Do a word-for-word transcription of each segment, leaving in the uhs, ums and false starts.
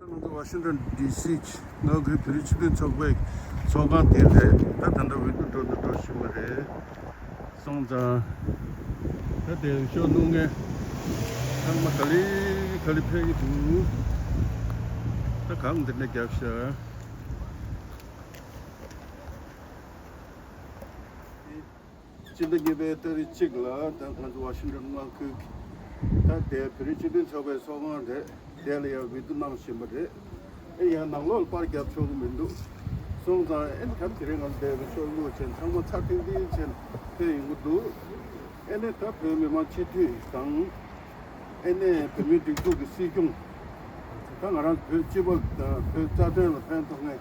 ང་ཚོ་ཝ་ཤིང་ཊོན་ཌི་སི་གི་མངའ་ཁུལ་བོད་རིགས་སྤྱི་མཐུན་ཚོགས་པའི་ཚོགས་ཁང་དེ་རེད། ད་ད་ལྟ་འོས་བསྡུ་འགྲོ་འདུག་འགྲོ་བཞིན་པ་རེད། སོང་ཙང་། ད་དེ་ཤོག་སྣུར་ངན་ཚང་མ་ག་ལེ་ག་ལེ་འཕེལ་གྱི་འདུག་ད་གང་འདི་ནས་རྒྱབ་ཤག་སྤྱི་ཟླ་གཉིས་པའི་ཏ་རིག་གཅིག་ལ་ད་ང་ཚོ་ཝ་ཤིང་ཊོན་མངའ་ཁུལ་གྱི་ད་དེ་བོད་རིགས་སྤྱི་མཐུན་ཚོགས་པའི་ཚོགས་ཁང་རེད། དེ་ལ་ཡང་འོས་བསྡུ་གནང་བཞིན་པ་རེད། ཨེ་ཡང་ནང་ལོགས་ལ་པར་རྒྱབ་ཆོག་གི་མི་འདུག་སོང་ཙང་ཨེ་ནི་ད་དེ་རིང་ང་ཚོ་འདས་པའི་ཤོག་བླུགས་བྱས་ཚང་མ་ཚར་ཐིང་ཐིང་བྱས་ཕེབས་ཡོང་གི་འདུག་ཨེ་ནི་ད་བོད་མི་མང་སྤྱི་འཐུས་དང་། ཨེ་ནི་བོད་མིའི་སྒྲིག་འཛུགས་ཀྱི་སྲིད་སྐྱོང་། ད་ང་རང་བོད་སྤྱི་པ་དང་བོད་རྩ་དོན་ལ་ཕན་ཐོགས་མཁན་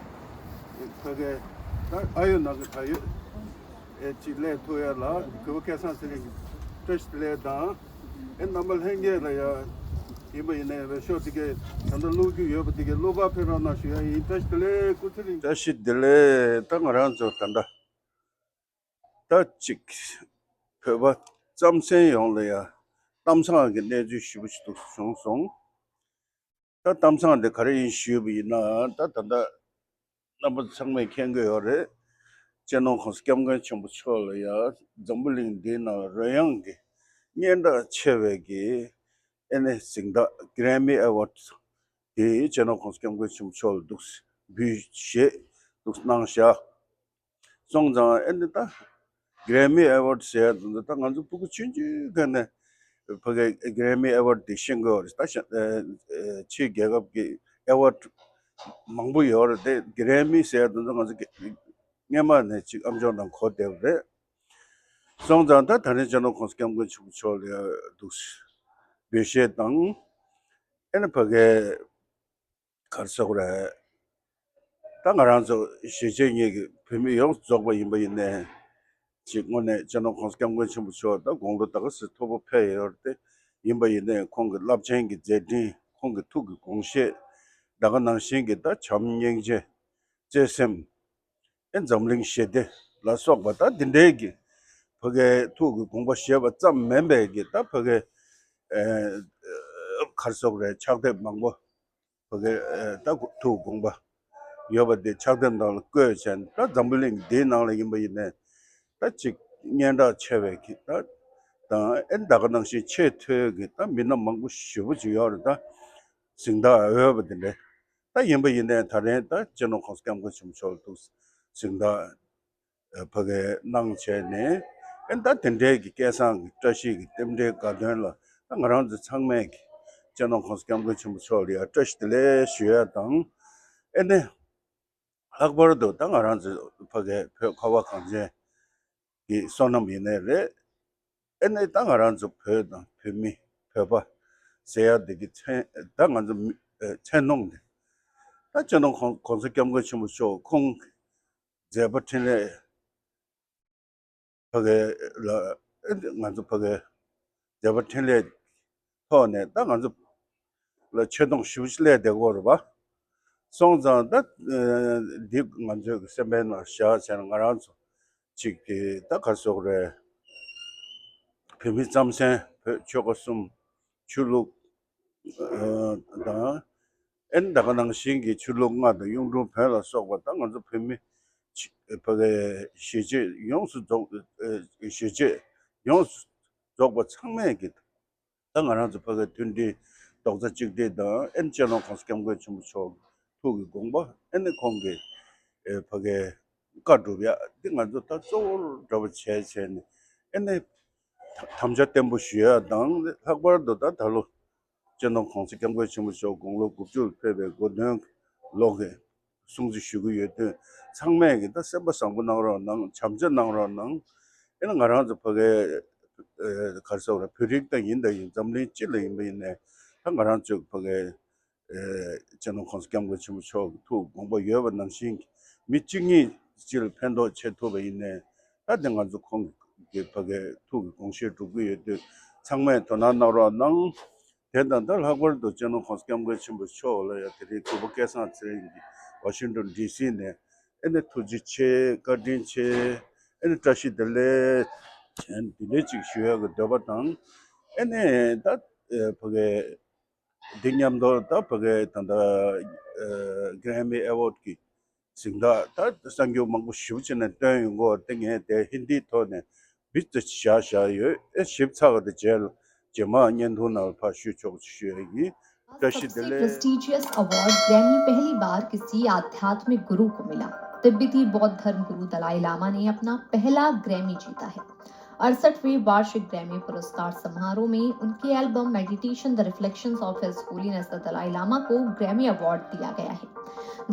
ཕ་གི་ད་ཨ་ཡོད་ནང་གི་ད་ཡོད། ཨེ་ཅིག་སླེབས་ཐུབ་ཡ་ལ་གུས་པ་སྐལ་བཟང་ཚེ་རིང་གི་བཀྲ་ཤིས་བདེ་ལེགས་དང་། ཨེ་རྣམ་པ་ལྷན་རྒྱས་ལ་ཡ་ཡིན་པ་ཡིན་ནའི་འོས་ཤོག་དེ་གའི་ད་ལྟ་བླུག་རྒྱུ་ཡོད་པ་དེ་གའི་བླུག་པ་ཕེབས་རོགས་གནང་ཞུ་ཡ་ཡིན། བཀྲ་ཤིས་བདེ་ལེགས་སྐུ་ཚེ་རིང་། བཀྲ་ཤིས་བདེ་ལེགས། ད་ང་རང་ཚོ་ད་ལྟ་ད་ཅིག་བོད་པ་རྩམ་ཟན་ཡོངས་ལ་ཡ་གཏམ་བཟང་གི་གནས་ཚུལ་ཞེ་པོ་ཞིག་འདུག་བྱུང་སོང་། ད་གཏམ་བཟང་དེ་ག་རེ་ཡིན་ཞུས་པ་ཡིན་ན། ད་ད་ལྟ་རྣམ་པ་ཚང་མས་མཁྱེན་གྱི་ཡོད་རེད། སྤྱི་ནོར་༸གོང་ས་༸སྐྱབས་མགོན་ཆེན་པོ་མཆོག་ལ་ཡང་འཛམ་བུ་གླིང་འདིའི་ནང་རོལ་དབྱངས་ཀྱི་སྙན་གྲགས་ཆེ་བའི་གི་ཨེ་ནི་གཟེངས་རྟགས་Grammy Award དེ་སྤྱི་ནོར་༸གོང་ས་༸སྐྱབས་མགོན་ཆེན་པོ་མཆོག་ལ་འདུག་འབུལ་བཞེས་འདུག་གནང་བཞག་སོང་ཙང་ཨེ་ནི་ད་Grammy Award ཟེར་ཡ་དེ་ཚོ་ད་ང་ཚོ་ཕྲུ་གུ་ཆུང་ཆུང་སྒང་ནས་ཕ་གི་Grammy Award དེ་ཤེས་དགོས་པ་རེད། ད་ཤ་ཨེ་ཨེ་ཕྱིའི་རྒྱལ་ཁབ་ཀྱི་Award མང་པོ་ཡོད་རེད་དེ། Grammy ཟེར་ཡ་དེ་ཚོ་ང་ཚོ་སྔན་མ་ནས་ཅིག་ཨམ་ཅོག་ནང་གོ་བསྡད་པ་རེད། སོང་ཙང་ད་ད་རིང་སྤྱི་ནོར་༸གོང་ས་༸སྐྱབས་མགོན་ཆེན་པོ་མཆོག་ལ་འདུག་འབུལ་བཞེས་དང་། ཨེ་ནི་ཕ་གི་ག་རེ་ཟེར་དགོས་རེད། ད་ང་རང་ཚོ་གཞིས་བྱེས་གཉིས་ཀྱི་བོད་མི་ཡོངས་སུ་རྫོགས་པ་ཡིན་པ་ཡིན་ནའི། ཅིག་དངོས་གནས་སྤྱི་ནོར་༸གོང་ས་༸སྐྱབས་མགོན་ཆེན་པོ་མཆོག་ད་དགུང་ལོ་ད་ག་ཚོད་མཐོ་པོ་ཕེབས་ཡོད་རེད་དེ། ཡིན་པ་ཡིན་ནའི་ཁོང་གི་རླབས་ཆེན་གྱི་མཛད་འཕྲིན། ཁོང་གི་ཐུགས་ཀྱི་དགོངས་བཞེད། ད་ག་ནང་བཞིན་གྱི་ད་བྱམས་སྙིང་རྗེ། བརྩེ་སེམས། ཨེ་འཛམ་གླིང་ཞི་བདེ་ལ་སོགས་པ་ད་འདི་འདྲའི་གི་ཕ་གིའི་ཐུགས་ཀྱི་དགོངས་པ་བཞེས་པ་ཙམ་མིན་པའི་གི་ད་ཕ་གིའི་ཨེ་ག་རེ་ཟེར་དགོས་རེད། ཕྱག་དེབ་མང་པོ་ཕ་གིའི་ཨེ་ད་ཐུགས་དགོངས་པ་ཡོད་པ་དེ་ཕྱག་དེབ་ནང་ལ་བཀོད་བྱས་ནས། ད་འཛམ་བུ་གླིང་འདིའི་ནང་ལ་ཡིན་པ་ཡིན་ནའི་ད་ཅིག་སྙན་གྲགས་ཆེ་བའི་གི་ད་དང་ཨེ་ད་ག་ནང་བཞིན་ཆེས་མཐོའི་གི་ད་མི་སྣ་མང་པོ་ཞེ་པོ་ཅིག་ཡོད་རེད། ད་གཟེངས་རྟགས་འོས་པ་དེ་འདྲ། ད་ཡིན་པ་ཡིན་ནའི་ད་རིང་ད་སྤྱི་ནོར་༸གོང་ས་༸སྐྱབས་མགོན་ཆེན་པོ་མཆོག་ལ་འདུག་གཟེངས་རྟགས་ཕ་གིར་གནང་བྱས་ནས། ཨེ་ད་དེ་འདྲའི་གི་སྐལ་བཟང་གི་བཀྲ་ཤིས་ཀྱི་རྟེན་འབྲེལ་དགའ་སྟོན་ལ་ད་ང་རང་ཚོ་ཚང་མས་ཀྱི་སྤྱི་ནོར་༸གོང་ས་༸སྐྱབས་མགོན་ཆེན་པོ་མཆོག་ལ་ཡང་བཀྲ་ཤིས་བདེ་ལེགས་ཞུ་ཡ་དང་། ཨེ་ནས་ལྷག་པར་དུ་ད་ང་རང་ཚོ་ཕ་གིའི་བོད་ཁ་བ་གངས་ཅན་གྱི་བསོད་ནམས་ཡིན་ནའི་རེད། ཨེ་ནས་ད་ང་རང་ཚོ་བོད་དང་བོད་མི་བོད་པ་ཟེར་ཡ་འདི་གི་མཚན་ད་ང་ཚོ་མི་ཨེ་མཚན་མཐོང་འདི་ད་སྤྱི་ནོར་༸གོང་༸གོང་ས་༸སྐྱབས་མགོན་ཆེན་པོ་མཆོག་ཁོང་གི་མཛད་པ་འཕྲིན་ལས་ཕ་གི་ལ་ཨེ་ང་ཚོ་ཕ་གི་མཛད་པ་འཕྲིན་ལས་ཐོག་ནས་ད་ང་ཚོ་ལ་ཆེ་མཐོང་ཞེ་པོ་ཅིག་སླེབས་བསྡད་ཀྱི་ཡོད་རེད་པ། སོང་ཙང་ད་ཨེ་འདི་ང་ཚོའི་སེམས་པའི་ནང་བཞག་བྱས་ན། ང་རང་ཚོ་གཅིག་གི་ད་ག་རེ་ཟེར་དགོས་རེད། བོད་མི་རྩམ་ཟན། བོད་ཆོལ་ཁ་གསུམ། ཆོས་ལུགས་ཨ་དང་། ཨེ་ད་ག་ནང་བཞིན་གྱི་ཆོས་ལུགས་ལྔ་དང་གཡུང་དྲུང་བོན་ལ་སོགས་པ་ད་ང་ཚོ་བོད་མི་ཕ་གི་གཞིས་བྱེས་ཡོངས་སུ་རྫོགས་ཨ་གཞིས་བྱེས་ཡོངས་སུ་རྫོགས་པ་ཚང་མས་ཀྱི་ད་ང་རང་ཚོ་ཕ་གི་མཐུན་སྒྲིལ་རྡོག་རྩ་གཅིག་སྒྲིལ་དང་། ཨེ་སྤྱི་ནོར་༸གོང་ས་༸སྐྱབས་མགོན་ཆེན་པོ་མཆོག་ཐུགས་ཀྱི་དགོངས་པ། ཨེ་ནི་ཁོང་གི་ཨེ་ཕ་གི་བཀའ་སྒྲུབ་ཡ་འདི་ང་ཚོ་ད་གཙོ་བོར་འདྲ་པོ་བྱས་བྱས་ནས། ཨེ་ནི་དམ་བཅའ་བརྟན་པོ་ཞུ་ཡ་དང་། ལྷག་པར་དུ་ད་ད་ལོ་སྤྱི་ནོར་༸གོང་ས་༸སྐྱབས་མགོན་ཆེན་པོ་མཆོག་དགུང་ལོ་དགུ་བཅུ་ལ་ཕེབས་པའི་དགུང་སྟོན་ལོ་གི་སྲུང་བརྩི་ཞུ་གི་ཡོད་དུས། ཚང་མས་ཀྱི་ད་སེམས་པ་བཟང་པོ་གནང་རོགས་གནང་། བྱམས་བརྩེ་གནང་རོགས་གནང་། ཨེ་ནི་ང་རང་ཚོ་ཕ་གི་ཨེ་ག་རེ་ཟེར་དགོས་རེད། བོད་རིགས་ད་ཡིན་ད་ཡིན། འཛམ་གླིང་སྤྱི་ལ་ཡིན་པ་ཡིན་ནའི་ད་ང་རང་ཚོ་ཕ་གི་ཨེ་སྤྱི་ནོར་༸གོང་ས་༸སྐྱབས་མགོན་ཆེན་པོ་མཆོག་གི་ཐུགས་དགོངས་པ་ཡོད་པ་ནང་བཞིན་གྱི་མི་གཅིག་གཉིས་སྤྱི་ལ་ཕན་ཐོགས་བྱེད་ཐུབ་པ་ཡིན་ནའི། ད་དེ་ང་ཚོ་ཁོང་གི་ཕ་གི་ཐུགས་ཀྱི་དགོངས་བཞེད་སྒྲུབ་ཀྱི་ཡོད་དུས། ཚང་མས་དོ་སྣང་གནང་རོགས་གནང་། དེ་དང་ད་ལྷག་པར་དུ་སྤྱི་ནོར་༸གོང་ས་༸སྐྱབས་མགོན་ཆེན་པོ་མཆོག་ལ་ཡང་དེ་རིང་གུས་པ་སྐལ་བཟང་ཚེ་རིང་གིས་ཝ་ཤིང་ཊོན་ཌི་སི་ནས་ཨེ་ནས་ཐུགས་རྗེ་ཆེ། བཀའ་དྲིན་ཆེ། ཨེ་ནས་བཀྲ་ཤིས་བདེ་ལེགས་བྱས་འདི་འདྲ་ཅིག་ཞུ་ཡག་གི་འདོད་པ་དང་། ཨེ་ནས་ད་ཨེ་ཕ་གི་ འདི་མཉམ་དུ་ད་ཕ་གིའི་ད་ལྟ་Grammy Award གི་གཟེངས་རྟགས་ད་གསར་འགྱུར་མང་པོ་ཞེ་པོ་ཅིག་ནས་བཏོན་ཡོང་གི་ཡོད་རེད་དེ། ངས་དེ་ཧིན་དིའི་ཐོག་ནས་བི་ཙམ་བཞག་བཞག་ཡོད། ཨེ་ཞིབ་ཚགས་པ་དེ་རྗེས་ལ་རྗེས་མ་བརྙན་ཐུང་ནང་ལ་ཕར་བཤུས་ཆོག་ཅེས་ཞུ་ཡ་ཡིན། བཀྲ་ཤིས་བདེ་सबसे ལེགས། prestigious award Grammy पहली बार किसी आध्यात्मिक गुरु को मिला। तिब्बती बौद्ध धर्म गुरु दलाई लामा ने अपना पहला ग्रैमी जीता है। अड़सठवें वार्षिक ग्रैमी पुरस्कार समारोह में उनके album meditation the reflections of his holiness the Dalai Lama को ग्रैमी अवार्ड दिया गया है।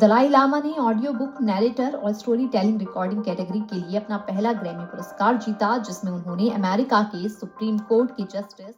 दलाई लामा ने ऑडियो बुक, नैरेटर और स्टोरी टेलिंग रिकॉर्डिंग कैटेगरी के लिए अपना पहला ग्रैमी पुरस्कार जीता, जिसमें उन्होंने अमेरिका के सुप्रीम कोर्ट के जस्टिस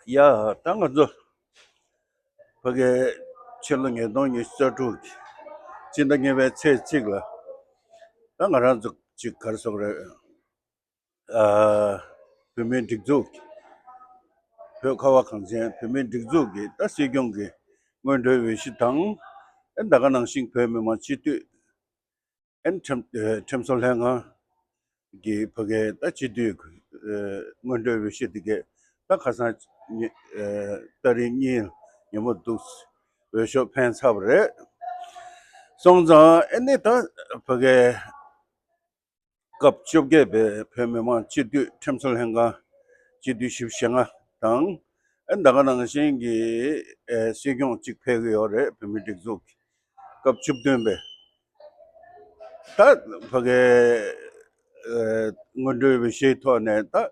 ཡ། ད་ང་ཚོ་ཕ་གིའི་ཕྱི་ལོ་ཉིས་སྟོང་ཉི་ཤུ་རྩ་དྲུག་གི་སྤྱི་ཟླ་གཉིས་པའི་ཚེས་གཅིག་ལ་ད་ང་རང་ཚོ་ཅིག་ག་རེ་ཟེར་དགོས་རེད། ཨ། བོད་མིའི་སྒྲིག་འཛུགས་ཀྱི། བོད་ཁ་བ་གངས་ཅན་བོད་མིའི་སྒྲིག་འཛུགས་ཀྱི་ད་སྲིད་སྐྱོང་གི་སྔོན་འགྲོའི་འོས་གཞི་དང་། ཨ། ད་ག་ནང་བཞིན་བོད་མི་མང་སྤྱི་འཐུས། ཨན་ཁྲིམས་ཨ་ཁྲིམས་བཟོ་ལྷན་ཁང་གི་ཕ་གིའི་ད་སྤྱི་འཐུས་ཨ་སྔོན་འགྲོའི་འོས་གཞི་དེ་གས་ད་ཁ་སང་ཉི་ཨ་ཏ་རིག་གཉིས་ཉིན་མོ་འདུག་འོས་ཤོག་འཕེན་ཚར་བ་རེད། སོང་ཙང་ཨ་ནི་ད་ཕ་གིའི་སྐབས་བཅོ་བརྒྱད་པའི་བོད་མི་མང་སྤྱི་འཐུས་ཁྲིམས་བཟོ་ལྷན་ཁང་སྤྱི་འཐུས་བཞི་བཅུ་ཞེ་ལྔ་དང་། ཨ་ད་ག་ནང་བཞིན་གྱི་ཨ་སྲིད་སྐྱོང་གཅིག་ཕེབས་ཀྱི་ཡོད་རེད། བོད་མིའི་སྒྲིག་འཛུགས་ཀྱི་སྐབས་བཅུ་བདུན་པའི་ད་ཕ་གིའི་ཨ་སྔོན་འགྲོའི་འོས་གཞིའི་ཐོག་ནས་ད་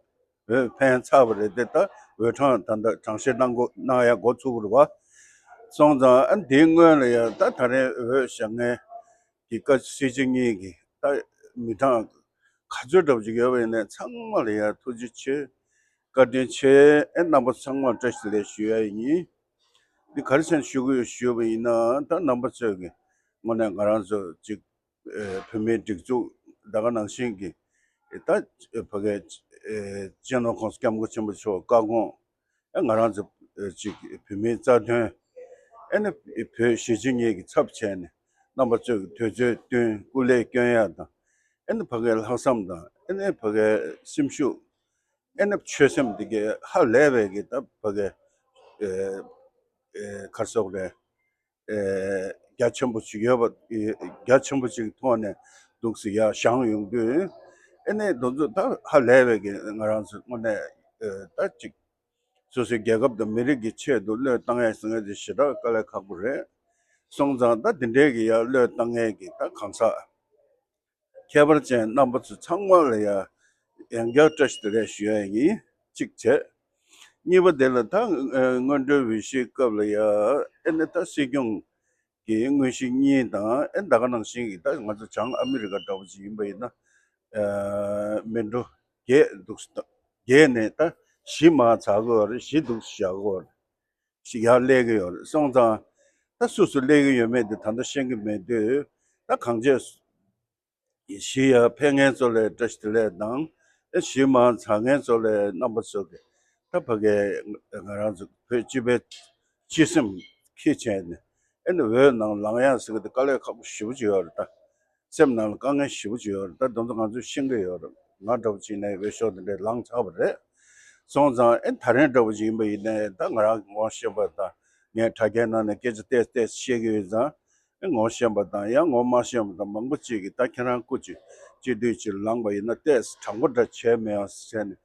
འོས་འཕེན་ཚར་བ་རེད་དེ། ད་འོས་གྲངས་ད་ལྟ་གྲངས་བཤེར་གནང་དགོས་གནང་ཡ་འགོ་ཚུགས་པ་རེད་བ། སོང་ཙང་ཨ་འདིའི་སྔོན་ལ་ཡ་ད་ད་རེས་འོས་བཞག་མཁན་གྱི་བཀའ་སྤྱི་སྤྱི་གཉིས་ཀྱི་ད་མི་གྲངས་ག་ཚོད་འདྲ་པོ་ཅིག་ཡོད་པ་ཡིན་ནའི་ཚང་མ་ལ་ཡ་ཐུགས་རྗེ་ཆེ། བཀའ་དྲིན་ཆེ། ཨེ་རྣམ་པ་ཚང་མར་བཀྲ་ཤིས་བདེ་ལེགས་ཞུ་ཡ་ཡིན། འདི་ག་རེ་བྱས་ནས་ཞུ་དགོས་ཞུས་པ་ཡིན་ན། ད་རྣམ་པ་ཚོས་ཀྱི་དངོས་གནས་ང་རང་ཚོ་ཅིག་ཨེ་བོད་མིའི་སྒྲིག་འཛུགས་ད་ག་ནང་བཞིན་གྱི་ད་ཕ་གའི་ཨེ་སྤྱི་ནོར་༸གོང་ས་༸སྐྱབས་མགོན་ཆེན་པོ་མཆོག་བཀའ་དགོངས། ཨེ་ང་རང་ཚོ་ཨེ་ཅིག་བོད་མིའི་རྩ་དོན། ཨེ་ནི་བོད་གཞིས་བྱེས་གཉིས་ཀྱི་ཚབ་བྱས་ནས་རྣམ་པ་ཚོས་ཀྱི་དུས་ཚོད་བསྟུན། སྐུ་ལས་སྐྱོན་ཡ་དང་། ཨེ་ནི་ཕ་གའི་ལྷག་བསམ་དང་། ཨེ་ནི་ཕ་གའི་སེམས་ཤུགས། ཨེ་ནི་ཆོད་སེམས་འདི་གའི་ཧ་ལས་པའི་གི་ད་ཕ་གའི་ཨེ་ཨེ་ག་རེ་ཟེར་དགོས་རེད། ཨེ་རྒྱ་ཆེན་པོ་ཞིག་ཡོད་པ། ཨེ་རྒྱ་ཆེན་པོ་ཞིག་ཐོག་ནས་འདུག་སེ་ཡར་བཞེངས་ཡོང་དུས། ཨེ་ནི་དེ་ཚོ་ད་ཧ་ལས་པའི་གི་ང་རང་ཚོ་དངོས་གནས་ཨེ་ད་ཅིག་སོ་སོའི་རྒྱལ་ཁབ་དང་མི་རིགས་ཀྱི་ཆེད་དུ་བློས་བཏང་ཡས་ཟེར་མཁན་དེ་ཞེ་དྲག་དཀའ་ལས་ཁག་པོ་རེད། སོང་ཙང་ད་འདི་འདྲའི་གི་ཡར་བློས་བཏང་མཁན་གྱི་ད་གང་ཟག་ཁྱད་པར་ཅན་རྣམ་པ་ཚོ་ཚང་མ་ལ་ཡ་ཡང་བསྐྱར་བཀྲ་ཤིས་བདེ་ལེགས་ཞུ་ཡ་ཡིན། གཅིག་བྱས། གཉིས་པ་དེ་ལ་ད་ཨ་སྔོན་འགྲོའི་འོས་གཞིའི་སྐབས་ལ་ཡ་ཨེ་ནི་ད་སྲིད་སྐྱོང་གི་དངོས་གཞི་གཉིས་དང་། ཨེ་ད་ག་ནང་བཞིན་གྱི་ད་ང་ཚོ་བྱང་ཨ་མི་རི་ཀ་འདྲ་པོ་ཅིག་ཡིན་པ་ཡིན་ན། ཨ་མི་འགྲོ་བརྒྱད་འདུག་ད། བརྒྱད་ནས་ད་བཞི་མར་ཚགས་ཀྱི་ཡོད་རེད། བཞི་འདུག་བཞག་གི་ཡོད་རེད། ཞིག་ཡར་སླེབས་ཀྱི་ཡོད་རེད། སོང་ཙང་ད་སུ་སུ་སླེབས་ཀྱི་ཡོད་མེད་དེ་ད་ལྟ་ཤེས་ཀྱི་མེད་དུས། ད་གང་བྱས་བཞི་ཡར་འཕེན་མཁན་ཚོ་ལ་བཀྲ་ཤིས་བདེ་ལེགས་དང་། ཨེ་བཞི་མར་ཚགས་མཁན་ཚོ་ལ་རྣམ་པ་ཚོ་གི་ད་ཕ་གའི་ང་རང་ཚོ་བོད་སྤྱི་པའི་སྤྱི་སེམས་འཁྱེར་བྱས་ནས། ཨེ་ནི་འོས་ནང་ལངས་ཡག་ཟེར་གི་དེ་དཀའ་ལས་ཁག་པོ་ཞེ་པོ་ཅིག་ཡོད་རེད་ད། སེམས་ནང་ལ་དཀའ་ངལ་ཞེ་པོ་ཅིག་ཡོད་རེད། ད་དེ་ཚོ་ང་ཚོས་ཤེས་ཀྱི་ཡོད་རེད། ང་འདྲ་པོ་ཅིག་ནས་འོས་ཤོག་དེ་འདྲས་ལངས་ཚར་བ་རེད། སོང་ཙང་ཨེ་ད་རེས་འདྲ་པོ་ཅིག་ཡིན་པ་ཡིན་ནའི་ད་ང་རང་གི་ངོ་ཤེས་པ་དང་། ངས་དྲ་རྒྱའི་ནང་ནས་སྐད་ཆ་ཏོག་ཙམ་ཏོག་ཙམ་བཤད་ཀྱི་ཡོད་ཙང་། ཨེ་ངོ་ཤེས་པ་དང་ཡང་ངོ་མ་ཤེས་པ་དང་མང་པོ་ཅིག་གིས་ད་ཁྱེད་རང་སྐུ་མཁྱེན་སྤྱི་འཐུས་ཅིག་ལངས་པ་ཡིན་ན་ཏོག་ཙམ་དྲང་པོ་འདྲ་བྱས་མེད་ཨང་ཟེར་ནས་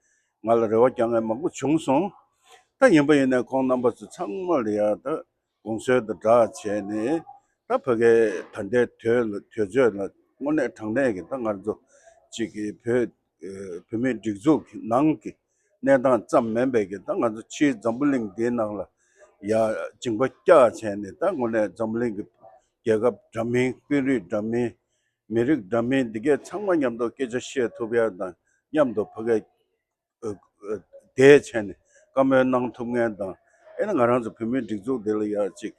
ང་ལ་རེ་བ་རྒྱག་མཁན་མང་པོ་བྱུང་སོང་། ད་ཡིན་པ་ཡིན་ནའི་ཁོང་རྣམ་པ་ཚོ་ཚང་མ་ལ་ཡ་ད་དགོངས་སེལ་དང་སྦྲགས་བྱས་ནས། ད་ཕ་གའི་ད་ལྟའི་དུས་ལ་དུས་ཚོད་ལ་དངོས་གནས་དྲང་གནས་ཀྱི་ད་ང་ཚོ་གཅིག་གི་བོད་ཨེ་བོད་མིའི་སྒྲིག་འཛུགས་ཀྱི་ནང་གི་གནས་སྟངས་ཙམ་མིན་པའི་གི་ད་ང་ཚོ་ཕྱིའི་འཛམ་བུ་གླིང་འདིའི་ནང་ལ་ཡ་མཇིང་པ་བཀྱག་བྱས་ནས། ད་དངོས་གནས་འཛམ་བུ་གླིང་གི་རྒྱལ་ཁབ་འདྲ་མིན། དཔོན་རིགས་འདྲ་མིན། མི་རིགས་འདྲ་མིན་འདི་གས་ཚང་མ་མཉམ་དུ་སྐད་ཆ་བཤད་ཐུབ་ཡ་དང་། མཉམ་དུ་ཕ་གའི་ཨ་ཨ་བསྡད་བྱས་ནས་བཀའ་མོལ་གནང་ཐུབ་མཁན་དང་། ཨེ་ནི་ང་རང་ཚོ་བོད་མིའི་སྒྲིག་འཛུགས་འདི་ལ་ཡ་གཅིག་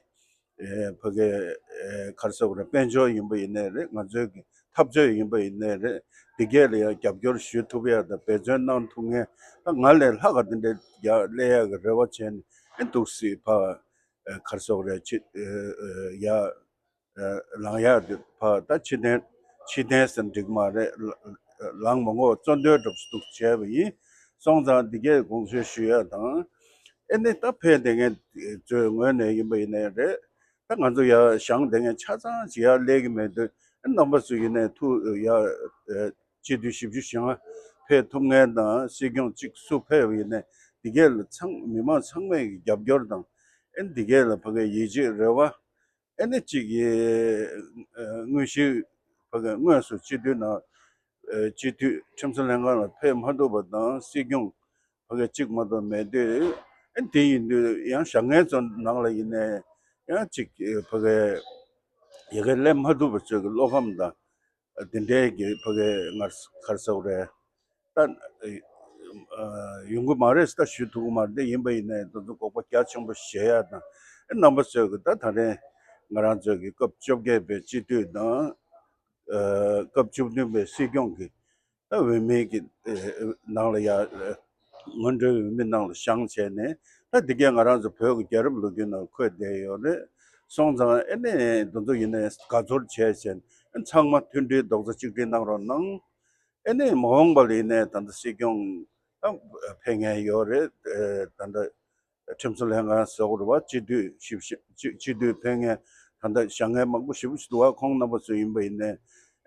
ཨེ་ཕ་གའི་ཨེ་ག་རེ་ཟེར་དགོས་རེད། དཔལ་འབྱོར་ཡིན་པ་ཡིན་ནའི་རེད། ང་ཚོའི་གི་འཐབ་རྩོད་ཡིན་པ་ཡིན་ནའི་རེད། འདི་གས་ལ་ཡ་རྒྱབ་སྐྱོར་ཞུ་ཐུབ་ཡ་དང་འབད་བརྩོན་གནང་ཐུབ་མཁན། ད་ང་ལས་ལྷག་ག་འདི་འདྲའི་ཡ་སླེབས་ཡ་གི་རེ་བ་བྱས་ནས། ཨེ་འདུག་སེ་ཕ་ཨེ་ག་རེ་ཟེར་དགོས་རེད། ཕྱི་ཨེ་ཨེ་ཡ་ལངས་ཡག་དེ་ཕར་ད་ཕྱིར་འཐེན་ཕྱིར་འཐེན་ཟེར་འགྲིག་མ་རེད། ལངས་མ་དགོས། གཙོ་འདོན་འདྲ་པོ་ཞིག་བྱས་པ་ཡིན། སོང་ཙང་འདི་གས་དགོངས་སེལ་ཞུ་ཡ་དང་། ཨེ་ནི་ད་ཕེབས་བསྡད་མཁན་ཚོའི་ངོས་ནས་ཡིན་པ་ཡིན་ནའི་རེད། ད་ང་ཚོ་ཡར་བཞེངས་བསྡད་མཁན་ཆ་ཚང་ཅིག་ཡར་སླེབས་ཀྱི་མེད་དུས། ཨེ་རྣམ་པ་ཚོ་ཡིན་ནའི་ཐུགས་ཡར་ཨེ་སྤྱི་འཐུས་བཞི་བཅུ་ཞེ་ལྔ་ཕེབས་ཐུབ་མཁན་དང་། སྲིད་སྐྱོང་གཅིག་སུ་ཕེབས་པ་ཡིན་ནའི་འདི་གས་ལ་ཚང་མི་མང་ཚང་མས་ཀྱི་རྒྱབ་སྐྱོར་དང་། ཨེ་འདི་གས་ལ་ཕ་གའི་ཡིད་ཆེས་རེ་བ། ཨེ་ནི་གཅིག་གི་ཨ་དངོས་གཞི་ཕ་གི་དངོས་སུ་སྤྱི་འཐུས་ནང་ཨ་སྤྱི་འཐུས་ཁྲིམས་བཟོ་ལྷན་ཁང་ལ་ཕེབས་མ་ཐུབ་པ་དང་། སྲིད་སྐྱོང་ཕ་གི་གཅིག་མ་གཏོགས་མེད་དུས། ཨེ་དེ་ཡིན་དུས་ཡང་བཞེངས་མཁན་ཚོ་ནང་ལ་ཡིན་ནའི་ཡང་གཅིག་ཕ་གི་ཡ་གི་སླེབས་མ་ཐུབ་པ་ཚོའི་གི་བློ་ཕམ་དང་། དེ་འདྲའི་གི་ཕ་གི་ང་ག་རེ་ཟེར་དགོས་རེད། ད་ཡོང་གི་མ་རེད་ཟེར་ད་ཞུ་ཐུབ་ཀྱི་མ་རེད། དེ་ཡིན་པ་ཡིན་ནའི་དེ་ཚོ་དགོངས་པ་རྒྱ་ཆེན་པོ་བཞེས་ཡ་དང་། ཨེ་རྣམ་པ་ཚོས་གི་ད་ད་རེས་ང་རང་ཚོའི་གི་སྐབས་བཅོ་བརྒྱད་པའི་སྤྱི་འཐུས་དང་། ཨ་སྐབས་བཅུ་བདུན་པའི་སྲིད་སྐྱོང་གི་ད་འོས་མི་གི་ཨ་ནང་ལ་ཡ། ཨ་སྔོན་འགྲོའི་འོས་མི་ནང་ལ་བཞེངས་བྱས་ནས། ད་འདི་གས་ང་རང་ཚོ་བོད་ཀྱི་རྒྱལ་རབས་ལོ་རྒྱུས་ནང་འཁོད་བསྡད་ཡོད་རེད། སོང་ཙང་ཨེ་ནས་དེ་ཚོ་ཡིན་ནའི་དགའ་ཚོར་བྱས་བྱས་ནས་ཚང་མ་མཐུན་སྒྲིལ་རྡོག་རྩ་གཅིག་སྒྲིལ་གནང་རོགས་གནང་། ཨེ་ནས་མ་འོངས་པ་ལ་ཡིན་ནའི་ད་ལྟ་སྲིད་སྐྱོང་ད་ཕེབས་མཁན་ཡོད་རེད། ཨེ་ད་ལྟ་ཁྲིམས་བཟོ་ལྷན་ཁང་ཟེར་དགོས་རེད་བ། སྤྱི་འཐུས་ཞིབ་བཤེར་སྤྱི་སྤྱི་འཐུས་ཕེབས་མཁན་ད་ལྟ་བཞེངས་མཁན་མང་པོ་ཞེ་པོ་ཞིག་འདུག་བ། ཁོང་རྣམ་པ་ཚོ་ཡིན་པ་ཡིན་ནའི་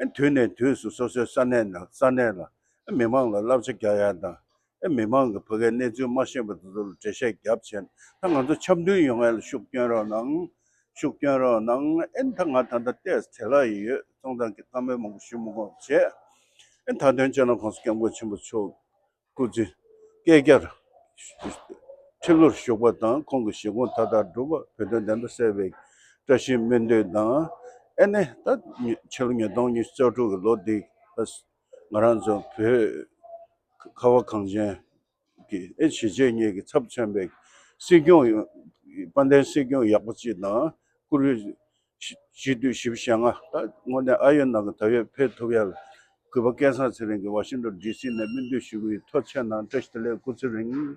ཨེ་དུས་ནས་དུས་སུ་སོ་སོའི་ས་གནས་ནང་ས་གནས་ལ་ཨེ་མི་མང་ལ་བསླབ་བྱ་རྒྱག་ཡ་དང་། ཨེ་མི་མང་གི་ཕ་གའི་གནས་ཚུལ་མ་ཤེས་པ་དེ་ཚོ་ལ་འགྲེལ་བཤད་རྒྱབ་བྱས་ནས། ད་ང་ཚོ་འཆམ་མཐུན་ཡོང་ཡ་ལ་ཤུགས་སྐྱོན་རོགས་གནང་། ཤུགས་སྐྱོན་རོགས་གནང་། ཨེ་ད་ང་ད་ལྟ་ཏོག་ཙམ་བྲེལ་བ་ཡོད། སོང་ཙང་གི་བཀའ་མོལ་མང་པོ་ཞུ་མི་དགོས་བྱས། ཨེ་མཐའ་དོན་སྤྱི་ནོར་༸གོང་ས་༸སྐྱབས་མགོན་ཆེན་པོ་མཆོག་སྐུ་ཚེ་ བསྐལ་བརྒྱར་ཁྲི་ལོར་བཞུགས་པ་དང་ཁོང་གི་བཞེད་དགོངས་མཐའ་དག་འགྲུབ་པ། བོད་དོན་བདེན་མཐའ་གསལ་བའི་བཀྲ་ཤིས་སྨོན་འདུན་དང་། ཨེ་ནས་ད་ཕྱི་ལོ་ཉིས་སྟོང་ཉི་ཤུ་རྩ་དྲུག་གི་ལོ་འདི་ང་རང་ཚོ་བོད་ཁ་བ་གངས་ཅན་གྱི་ཨེ་གཞིས་བྱེས་གཉིས་ཀྱི་ཚབ་མཚོན་པའི་སྲིད་སྐྱོང་ཡོ་དཔལ་ལྡན་སྲིད་སྐྱོང་ཡག་པོ་གཅིག་དང་བཀུར་འོས་སྤྱི་འཐུས་བཞི་བཅུ་ཞེ་ལྔ་ད་དངོས་གནས་ཨ་ཡོད་ནང་གི་ད་ཡོད་ཕེབས་ཐུབ་ཡ་ལ་གུས་པ་སྐལ་བཟང་ཚེ་རིང་གིས་ཝ་ཤིང་ཊོན་ཌི་སི་ནས་སྨོན་འདུན་ཞུ་གི་ཡོད། ཐུགས་རྗེ་གནང་། བཀྲ་ཤིས་བདེ་ལེགས། སྐུ་ཚེ་རིང་།